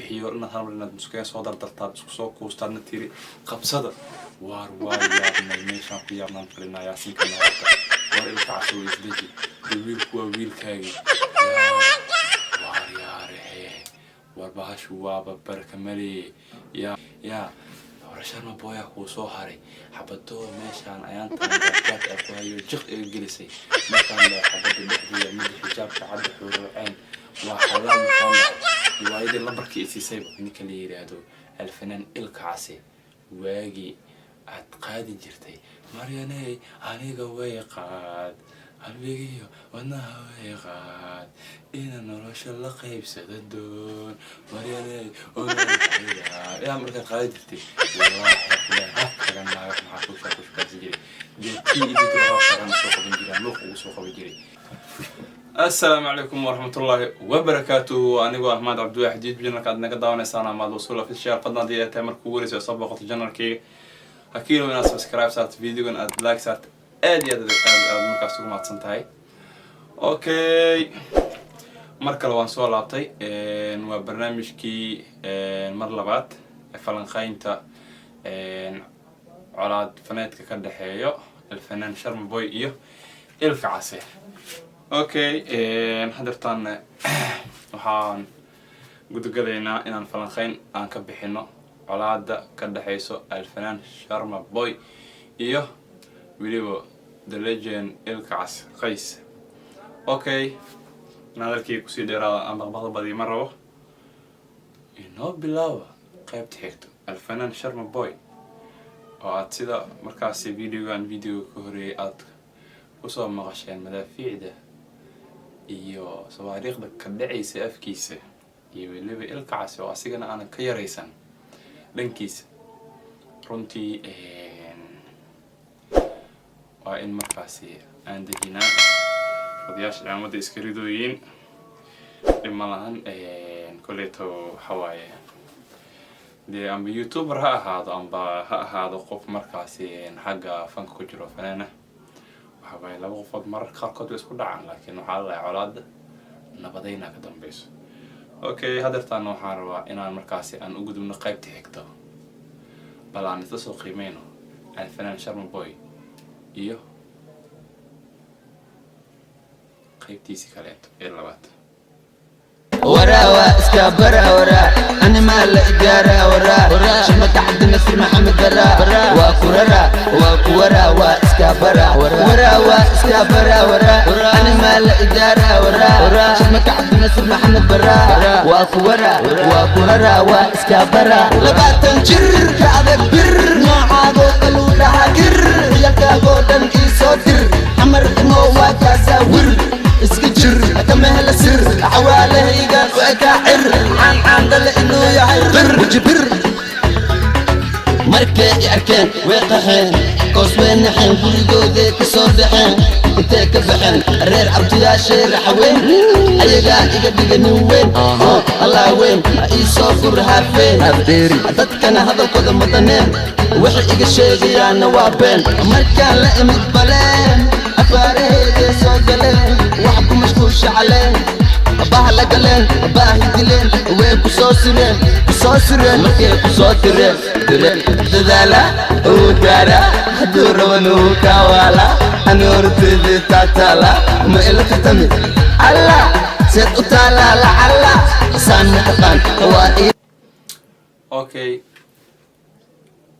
Wixii oo dhan hal mar inaad muskeen soo dardartaad, isku soo kuustaadna tiri qabsada. Waar waa yaabnay, meeshaan ku yaabnaan fadhinaa. Yaasinkana horta war Ilka Case way isdeji dee, wiilku waa wiilkaagii. Waar yaarehe, war bahashu waaba barkamale. Yaa yaa hore Sharma Boyaa kuu soo haray xabadoo meeshaan ayaantaan gaadgaad ee ku hayo jiq iga gelisay. Markaan dhahay xabadda dhexdeeda mida xijaabka cadda xuuroceen waa xalaal, markaan dhahay riwaayadii lambarkii isiisayba ninka la yidhaahdo Alfanaan Ilka Case, waagii aad qaadi jirtay "Maryaney aniga way qaad qalbigiyo wadnaha way qaad ina nolosha la qaybsada doon Maryaney", yaa markaad qaadi jirtay, wallaahi kule rabkaga naaga maxaa ku shaa ku shukaansan jiray dee tii idinka rabkagan soo qaban jiraan luuq ugu soo qaban jiray. Assalaamu calaykum waraxmatullaahi wabarakaatuhu. Anigoo Ahmaad Cabdiwaaxid, YouTube channelka aad naga daawanaysaan Ahmaad Wasuul Official. Fadlan haddii ay tahay marka ugu horeysa soo booqato channelkayga, ha kiilo inaad subscribe saarto, videogan aad like saarto. Aad iyo aad aad aad markaas ugu mahadsan tahay. Okay, mar kale waan soo laabtay. Waa barnaamijkii mar labaad falanqeynta colaad faneedka ka dhexeeyo Alfanaan Sharma Boy iyo Ilka Case. Okay, hadeertaan waxaan gudagalaynaa inaan falanqeyn aan ka bixino colaada ka dhexeyso Alfanaan Sharma Boy iyo weliba the legend Ilka Case Qays. Okay, in hadalkii kusii dheeraada aan baqbaqda badiyo ma rabo. Inoo bilaaba qaybta xigto Alfanaan Sharma Boy oo aad sida markaasi videogan videoga ka horeeyay aad kusoo maqasheen madaafiicda iyo sawaariikhda ka dhacaysa afkiisa, iyo weliba Ilka Case oo asigana aanan ka yaraysan dhankiisa. Runtii waa in markaasi aan dejinaa odayaasha cimaamada iska ridooyin, dhib ma lahan. Koleyto waxa waaye dee, amba youtuber ha ahaado amba ha ahaado qof markaasi xagga fanka ku jiro fanaana, waxa waaye laba qofood mararka qaarkood way isku dhacaan, laakiin waxaa la lahay colaada nabadayna ka dambeyso. Okay, hadeertaana waxaan rabaa inaan markaasi aan u gudubno qaybta xigto. Bal aan isla soo qiimeyno Alfanaan Sharma Boy iyo qaybtiisi kaleeto ee labaad. Waraa iska bara waraa, animaa la igaara waraa, Sharmaka Cabdinasir Maxamed bara waa kurara waa kuwara waa iska bara waraa waa iska bara waraa, animaa la igaara waraa, Sharmaka Cabdinasir Maxamed bara waa kuwara waa kurara waa iska bara. 20 jir ka adag bir noocaagoo kaluu dhaha gir, ciyalkaagoo dhan ii soo dir, Xamar imo waa kaasaa wir, iska jir kama hela sir, xawaalahaygan u ekaa cir caan dhale inuu yahay bir wajibir. Markay i arkeen way qaxeen, koos way naxeen, gurigooday ka soo baxeen, intay ka baxeen reer abtiyaashay raxweyn, ayagaa iga dhiga nin weyn, Allah weyn ha ii soo gur haafeen, dadkana hadalkooda madaneen, waxay iga sheegayaanna waa been. Markaan la imid baleen afaaraheeday soo galeen, wax ku mashquulsha caleen baha la galeen, baahi dileen, way ku soo sireen, ku soo sireen, markay ku soo direen direen. Dadaala uu gaara hadduu raban uu kaawaala, ani horteedii taataala ma ila tartami alla seed u taalaa lacalla saan mataqaan waa ii. Okay,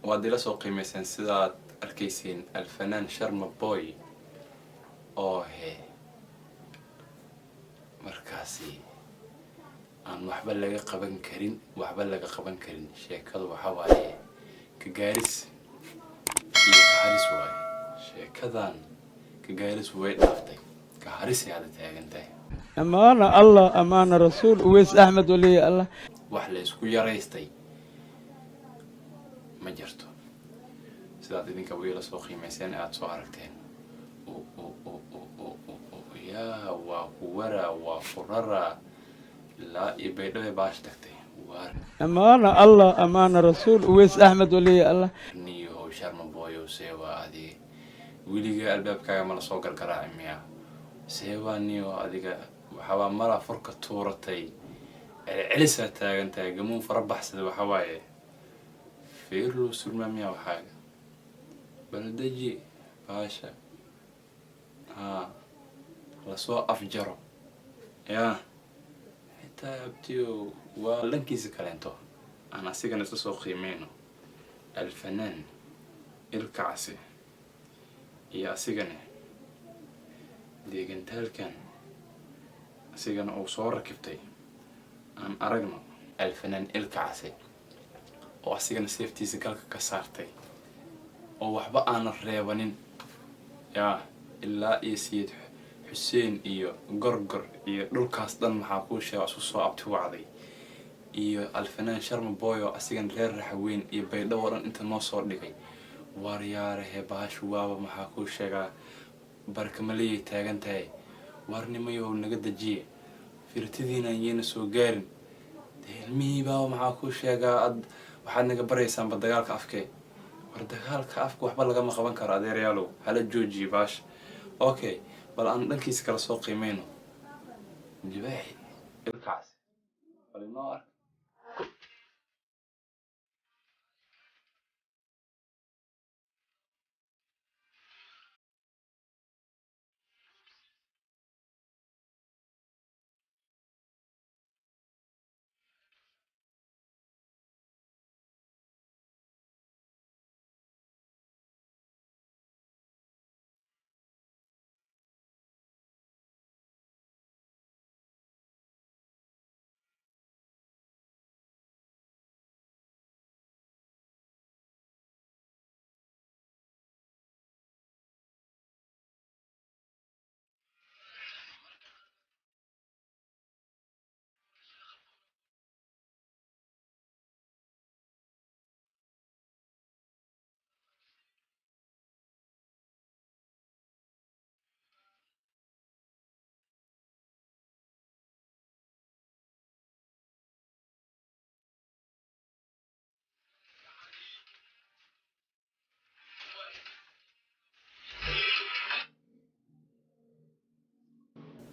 waad ila soo qiimeyseen sidaad arkayseen Alfanaan Sharma Boy oo he markaasi aan waxba laga qaban karin, waxba laga qaban karin. Sheekadu waxa waaye ka gaaris iyo ka haris waaye. Sheekadan ka gaaris way dhaaftay, ka harisay hadda taagan tahay. Amaana Allah, amaana Rasuul, Uweys Axmed waliya Allah. Wax la isku yaraystay ma jirto, sidaad idinka wiila soo qiimeyseen, aada soo aragteen. Yaa waa ku waraa waa ku raraa ilaa iyo Baydhabo baash tagtay waar. Amaana Allah, amaana Rasuul, Uweys Axmed waliya Allah. Niyahow Sharma Boyow, seewaa adiga weliga albaabkaaga mala soo gargaraaci miya? Seewaa niyo adiga waxaabaa mala furka tuuratay. Celcelisaa taagan tahay, gamuun fara baxsada. Waxa waaye feerloo surmaamiya waxaaga baldeji baasha haa lasoo afjaro. Yaa xitaa abtiyo waa dhankiisa kaleento aan asigana isla soo qiimeyno. Alfanaan Ilkacase iyo asigana deegantaalkan asigana uu soo rakibtay aan aragno. Alfanaan Ilkacase oo asigana seeftiisa galka ka saartay oo waxba aanan reebanin, yaa ilaa iyo Sayid Xuseen iyo Gorgor iyo dhulkaas dhan maxaa kuu sheega isku soo abti wacday, iyo Alfanaan Sharma Boy oo asigan reer Raxaweyn iyo Baydhabo o dhan inta noo soo dhigay. Waaryaarahe, bahashu waaba maxaa kuu sheegaa barkamaleyay taagan tahay. Waarnimayow, naga dejiye, firtidiinaan yayna soo gaarin. Dee ilmihii baaba maxaa kuu sheegaa ad waxaad naga baraysaanba dagaalka afkee. War dagaalka afka waxba lagama qaban karo, adeerayaalow, hala joojiye baasha. Okay, bal aan dhankiisa kala soo qiimeyno libaaxi Ilkaas, bal inoo ark.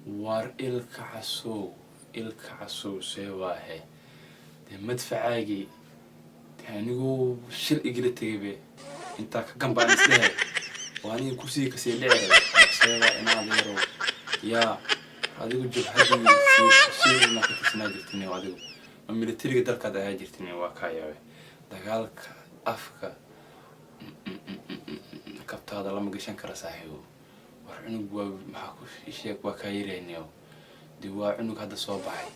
War Ilka Casow, Ilka Casow, see waahe? Dee madfacaagii dee anigu shil igala tegaybe intaa ka gambaan islehe waa aniga kursigii kasii dhici rabay. Seeba in adeerow, yaa adigu jabhadii Xuseen ka tirsanaa jirtin, adigu ma militariga dalkaad ahaa jirtin? Waa kaa yaabe, dagaalka afka kabtaada lama gashan kara, saaxiibo. War cunug waa maxaa ku sheeg, waa kaa yarayniyow. Dee waa cunug hadda soo baxay,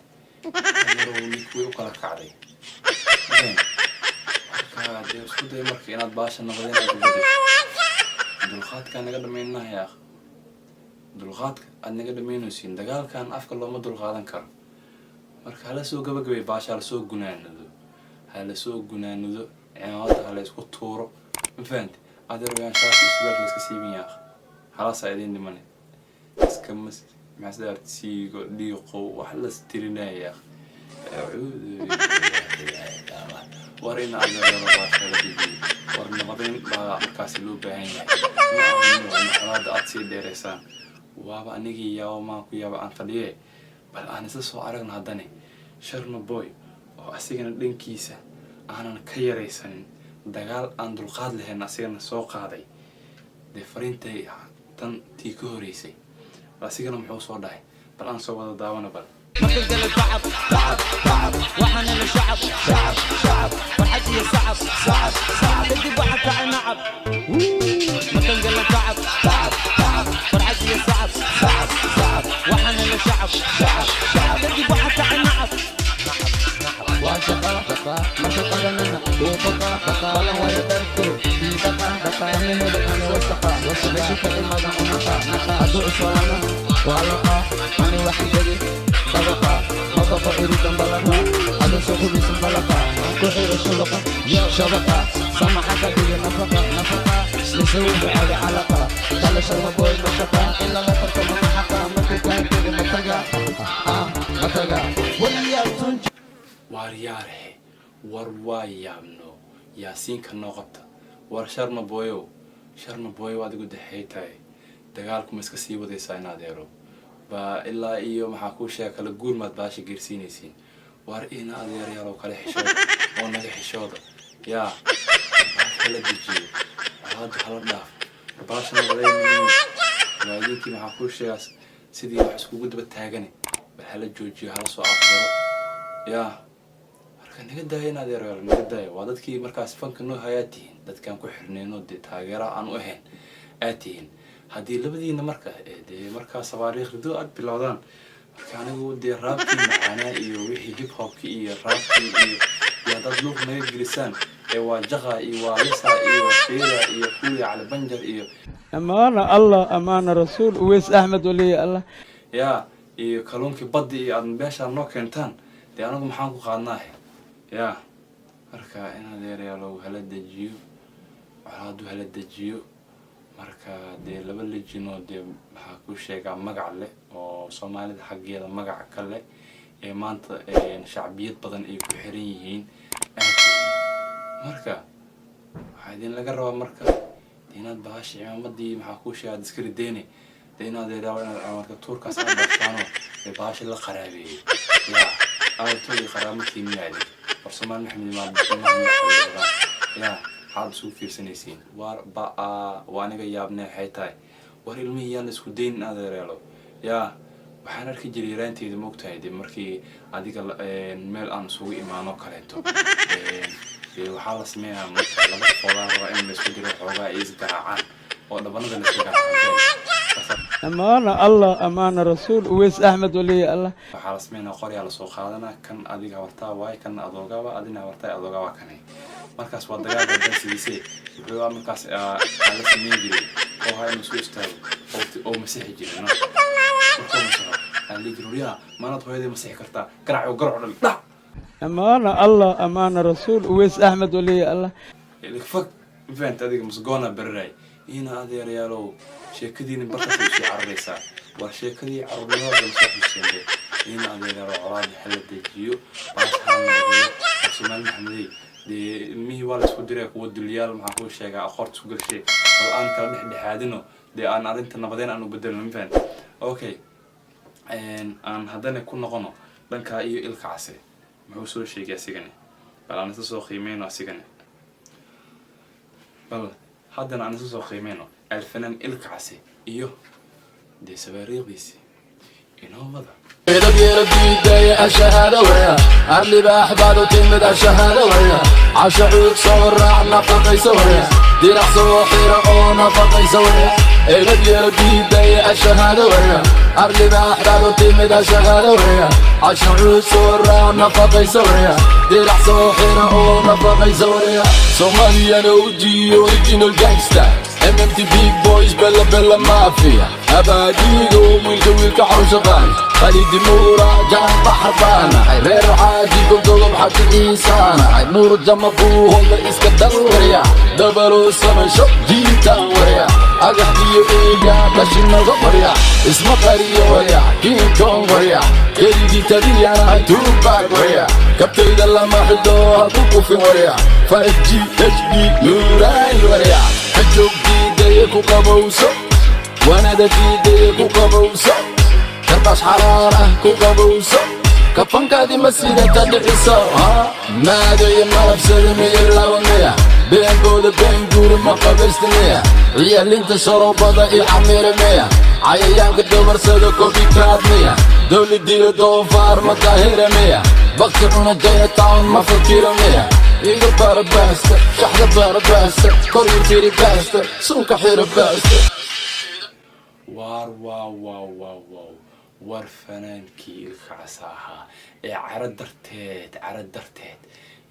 adeerow, nink way u kala kacday. Marka dee isku day marka inaad baasha nabadeen aad u bedesho. Dulqaadkaa naga dhamaynahay akh, dulqaadka aad naga dhamaynaysiin. Dagaalkan afka looma dulqaadan karo. Marka hala soo gabagabay baasha, hala soo gunaanado, hala soo gunaanado, cimaamada hala isku tuuro. Ma fahanti, adeer? Wayaan shaati isbaalka iska siibin yaaq, halaasaa idin dhimane iska mas maxaa siigo dhiiqo wax las tirinaya yaaq. War in adeero baasha la dejiyo, war nabadeyn baa markaasi loo baahan yahay. Ma ahan in colaada aad sii dheereysaan. Waaba anigii yaabo maan ku yaaba aan fadhiye. Bal aan isla soo aragno haddane Sharma Boy oo asigana dhankiisa aanan ka yaraysanin dagaal aan dulqaad lahayn asigana soo qaaday. Dee fariintay tan tii ka horeysay, bal asigana muxuu soo dhahay? Bal aan soo wada daawano bal. Marka gala tacab tacab tacab, waxaana la shacab shacab shacab, farxad iyo sacab sacab sacab, kadib waxa kacay nacab. Markan gala tacab tacab tacab, farxad iyo sacab sacab sacab, waxaana la shacab shacab shacab, kadib waxa kacay nacab. Waa shaqa marka qabanana wuu baqa balan waayo dharku dhaqa dhaqa ana wasaqa meeshu ka imadan unaqa naqa hadduu cuswaana waa laqa ani waxaan tegi dabaqa mabaqo iridan balaqa adoo soo hubisan balaqa ku xiro shubaqa shabaqa samaxa ka dhiga nafaqa nafaqa mise wuxuu caga calaqa kala Sharma Boy mashaqa in lala tartamo maxaqa markuu kaa tegi mataga mataga waliyaa tunj. Waar yaarhe, war waa yaabno, Yaasiinka noo qabta. War Sharma Boyow, Sharma Boyow, adigu daxay tahay, dagaalku ma iska sii wadaysaa in adeero baa ilaa iyo maxaa kuu sheega kala guurmaad baasha geersiinaysiin? Waar ina adeerayaal oo kale xishooda oo naga xishooda. Yaa hala dejiyo, colaadu hala dhaaf, warbaasha waa idinkii. Maxaa kuu sheegaa? Sidii wax iskugu daba taagane, bal hala joojiyo, hala soo afjaro. Yaa marka naga daaya in adeerayaal, naga daaya. Waa dadkii markaas fanka noo hayaa tihiin, dadkaan ku xirnayno, dee taageera aan u ahayn aad tihiin. Haddii labadiina marka dee markaa sawaariikh rido aad bilowdaan, marka anigu dee raabkii macaanaa iyo wixii hip hopki iyo raabkii iyo haddaad luuq naga gelisaan, ee waa jaqa iyo waa lisa iyo waa feera iyo kuuya Cali Banjar iyo Amaana Allah, amaana Rasuul, Uweys Axmed waliya Allah. Yaa iyo kalluunkii baddi iyo aad meeshaan noo keentaan, dee anigu maxaan ku qaadnaahe? Yaa marka in adeerayaalow hala dejiyo colaadu, hala dejiyo. Marka dee laba lejinoo dee maxaa kuu sheegaa, magac leh oo Soomaalida xaggeeda magac ka leh ee maanta shacbiyad badan ay ku xiran yihiin aad tihiin. Marka waxaa idin laga rabaa marka dee inaad bahasha cimaamadii, maxaa kuu sheega, aad iska rideyne. Dee inaad adeerayaal inaad cimaamad tuurkaas aad dhaftaano ee bahasha la qaraabeeyo. Yaa aawtoodii qaraamatii miyaa idin war Soomaali Maxamed imaad? Yaa maxaad isugu fiirsanaysiin? Waar ba-a, waa aniga yaabne. Waxay tahay, war ilmihii yaan la isku daynin, adeereelo. Yaa waxaan arki jiray yaraanteeda, maogtahay, dee markii adiga meel aan isugu imaano kaleeto, dee waxaa la sameeyaa, maogtahay, laba qofoodaa rabaa in la isku diro, xoogaa ay isgaraacaan oo dhabanada la isku garaacaan. Amaana Allah, amaana Rasuul, Uweys Axmed waliya Allah. Waxaa la sameynaa, qoryaa lasoo qaadanaa. Kan adiga habartaa waaye, kan adoogaaba, adina habartaa, adoogaa waa kanay. Markaas waa dagaalka darsigiise. Wuxuu markaas aa la sameyn jiray oo ahaa inuu soo istaago oo masixi jiray, no markuu masaxo aa lihi jiray, "Waryaa, maanaad hooyaday masixi kartaa? Garac oo garac oo dhan dhac." Amaana Allah, amaana Rasuul, Uweys Axmed waliya Allah. Fag, ma fahanta? Adiga masgoona bararay. Ina adeerayaalow, sheekadiina barkaasay usii cararaysaa. Waa sheekadii caruurnimada soo xuseenbe. Ina adeerayaalow, colaadi hala dejiyo, baas hala noqdiyo. Soomaali Maxamedey, dee ilmihii waa la isku diray, kuwa dulyaal, maxaa kuu sheegaa, aqoorta isku gashay. Bal aan kala dhexdhexaadino, dee aan arrinta nabadeen aan u bedelno, ma fahanta? Okay, aan haddana ku noqono dhankaa iyo Ilka Case. Muxuu soo sheegay asigani? Bal aan isla soo qiimeyno asigani. Bal haddana aan isla soo qiimeyno alfanaan Ilka Case iyo dee sawaariikhdiisi inoo wada. Edab diidaya ashahaada waya, arlibaax baad u timid, ashahaada waya, Casha Cuud soo raac, nafaqaysa waya, dirac soo xira oo nafaqaysa waya. Edab yaro diidaya ashahaada waya, arlibaax baad u timid, ashahaada waya, Casha Cuud soo raac, nafaqaysa waya, dirac soo xira oo nafaqaysa waya. Somalian OG, original gangster, MMT big boys, Bella Bella Mafia, Abaadigo wiilka wiilka xarusha qaali, Khalidi Muura jaan baxar baanahay, reer Xaaji Goldogob Xaji Ciisaanahay, Nuur Jama Buuhoda iska dal warya, dabalo samaysho jiitaan warya, agaxdiyo eega dhashinaga warya, isma qariyo warya, King Kong warya, keligii taliyanahay, Tupac warya, kabtayda lama xidho haku kufin warya, 5G HD nuuraani warya, kajoog diidaya ku qabowso, wanada diidaya ku qabowso, karbash xaraar ah ku qabowso, kafankaadi ma sidata dhiciso maadaya malabsada miya laba miya, beenkooda been guuri ma qabaysta miya, ciyaalinta sharobada iyo xamiira miya, cayayaanka dabarsada copycat miya, dowladiila doofaar ma daahira miya, bakti cuna Chinatown ma fakira miya, iga barabaasta shaxda barabaasta kor iyo tiri baasta sunka xira baasta. Waar waaw waaw waaw waaw! War fanaankii Ilka Casa ahaa ee caro darteed, caro darteed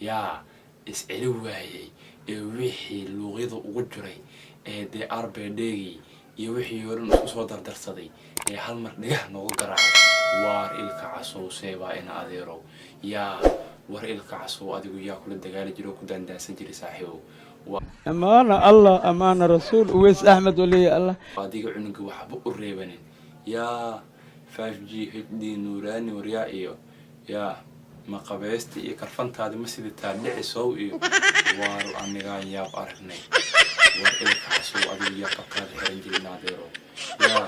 yaa isceli waayey, ee wixii luuqyada ugu jiray ee dee arbedhegii iyo wixii oo dhan isku soo dardarsaday ee hal mar dhegah nooga garaacay. Waar Ilka Casow, seebaa ina adeerow? Yaa war Ilka Casow, adigu yaa kula dagaali jira oo ku daandaansan jiray, saaxiibow? Amaana Allah, amaana Rasuul, Uweys Axmed waliya Allah. Adiga cunuga waxba u reebanin. Yaa 5G HD nuuraani waryaa, iyo yaa maqabaysta iyo karfantaadi ma sidataa dhicisow iyo waar anigaan yaab aragnay. War Ilka Casow, adigu yaa qabtaada xiran jiray, naadeero? Yaa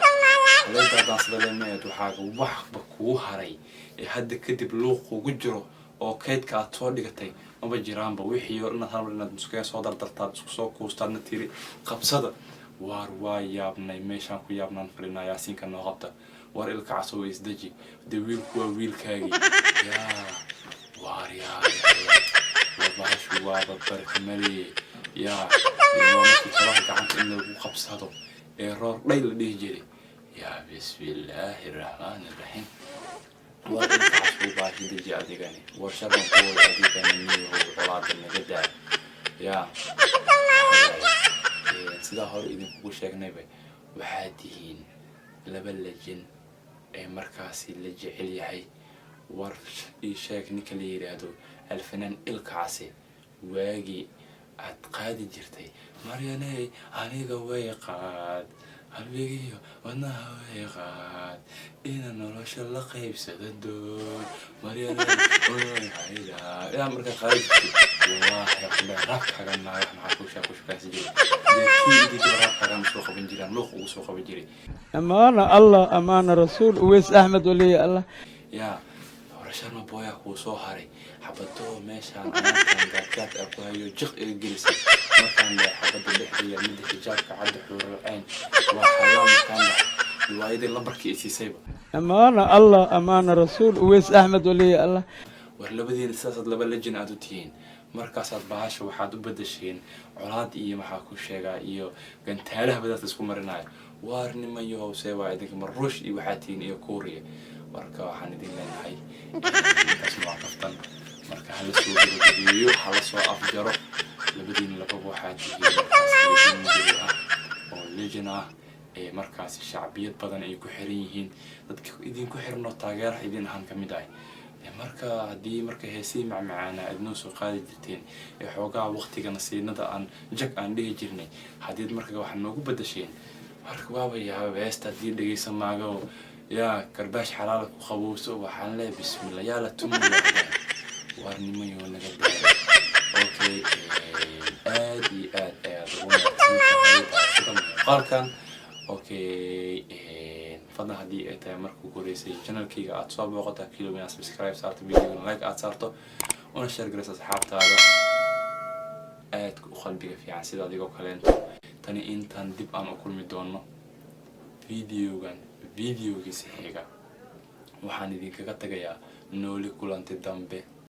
haleenta daansada lemeed waxaaga waxba ku Kugu haray ee hadda kadib luuq kugu jiro oo kaydka aad soo dhigatay maba jiraanba. Wixii oo inaad hal mar inaad muskaya soo dardartaad, isku soo kuustaadna tiri qabsada. Waar waa yaabnay, meeshaan ku yaabnaan fadhinaa. Yaasiinka noo qabta. War ilka casow, isdeji. Dee wiilku waa wiilkaagii. Yaa waar yaa waa bahashu waaba barkamaliye. Yaa waa markii kabaha gacanta in lagu qabsado ee roor dhay la dhihi jiray. Yaa bismillaahi raxmaani raxiim. War ilka casow, baahi deji adigani. War sharban kuway adigani, niyahow colaada naga daa. Yaa sidaa hore idinkugu sheegnayba, waxaad tihiin laba legend ee markaasi la jecel yahay. War ii sheeg, ninka la yidhaahdo Alfanaan Ilkacase, waagii aad qaadi jirtay "Maryaney aniga way qaad qalbigiyo wadnaha way qaad ina nolosha la qaybsada doon Maryaney oy hayda", ilaa markaa qaadi jirtay, wallaahi kule raabkaagan naagax maxaa ku shaa ku shukaasi jiray. Dee kii idinka raabkaagan usoo qaban jiraan, luuq ugu soo qaban jiray. Amaana Allah, amaana Rasuul, Uweys Axmed waliya Allah. Yaa horasharma booyaa kuu soo haray xabadoo meeshaan anakan gaadgaad aa ku hayo jiq iga gelisay markaan dhahay xabadda dhexdeeya midda xijaabka cadda xuural cayn waa xalaal. Markaan dhahay riwaayadii lambarkii ay siisayba. Amaana Allah, amaana Rasuul, Uweys Axmed waliya Allah. War labadiina sidaasaad laba legend aad u tihiin. Markaasaad bahasha waxaad u bedesheen colaad iyo maxaa ku sheegaa iyo gantaalaha badaad isku marinayo. Waar niman yahow, see waa idinka mar Ruush iyo waxaa tihiin iyo Kuuriya. Marka waxaan idin leenahay intaasna waa kaftan. Marka hala soo gabagabeeyo, hala soo afjaro. Labadiina lababa waxaa tihiin markaas legendary ah oo legend ah ee markaasi shacbiyad badan ay ku xiran yihiin, dadka idinku xirno taageeraha idin ahaan ka mid ahay. Marka haddii marka heesihii macmacaana aad noo soo qaadi jirteen ee xoogaha waqtiga nasiinada aan jag aan dhihi jirnay, haddiid marka waxaa noogu bedasheen, marka waaba yaaba heesta haddii dhegeysa maago yaa karbaash xalaala ku qabowso. Waxaan leeyahay bismillah, yaa la tumaya. Waar nimayo naga daaya. Okay, aad iyo aad ayaad ugu mahadsan tahay daawashada muuqaalkan. Okay, fadlan haddii ay tahay markuu horeysay channelkayga aad soo booqata, kilo inaad subscribe saarto, videogana like aad saarto, una share garayso asxaabtaada aadka u qalbiga fiican sida adigoo kaleento. Tani intaan dib aan u kulmi doono videogan videogiisa xiga, waxaan idinkaga tagayaa nooli kulanti dambe.